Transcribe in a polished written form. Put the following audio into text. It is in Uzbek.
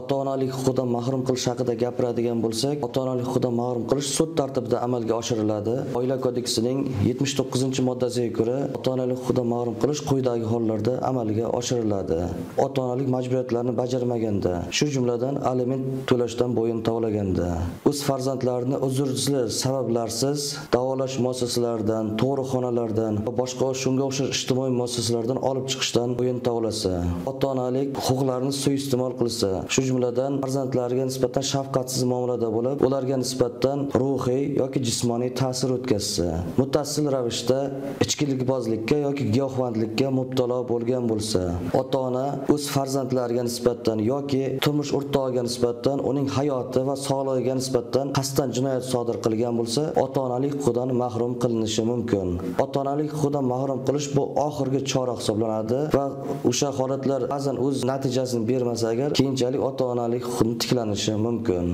Ota-onalik huquqidan mahrum qilish haqida gapiradigan bo'lsak, ota-onalik huquqidan mahrum qilish sud tartibida amalga oshiriladi. Oila kodeksining 79-moddasiga ko'ra, ota-onalik huquqidan mahrum qilish quyidagi hollarda amalga oshiriladi. Ota-onalik majburiyatlarini bajarmaganda, shu jumladan aliment to'lashdan bo'yin tovlaganda, o'z farzandlarini uzrli sabablarsiz davolash muassasalaridan, tug'ruqxonalardan va boshqa shunga o'xshash ijtimoiy muassasalardan olib chiqishdan bo'yin tovlasa, ota-onalik huquqlarini suiiste'mol qilsa, shu jumladan farzandlariga nisbatan shafqatsiz muomalada bo'lib, ularga nisbatan ruhiy yoki jismoniy ta'sir o'tkazsa, muttasil ravishda ichkilikbozlikka yoki giyohvandlikka mubtalo bo'lgan bo'lsa, ota-ona o'z farzandlariga nisbatan yoki turmush o'rtog'iga nisbatan uning hayoti va sog'lig'iga nisbatan qasddan jinoyat sodir qilgan bo'lsa, ota-onalik huquqidan mahrum qilinishi mumkin. Ota-onalik huquqidan mahrum qilish bu oxirgi chora hisoblanadi va o'sha holatlar ba'zan o'z natijasini bermasa agar, keyinchalik ota-onalik huquqini tiklanishi mumkin.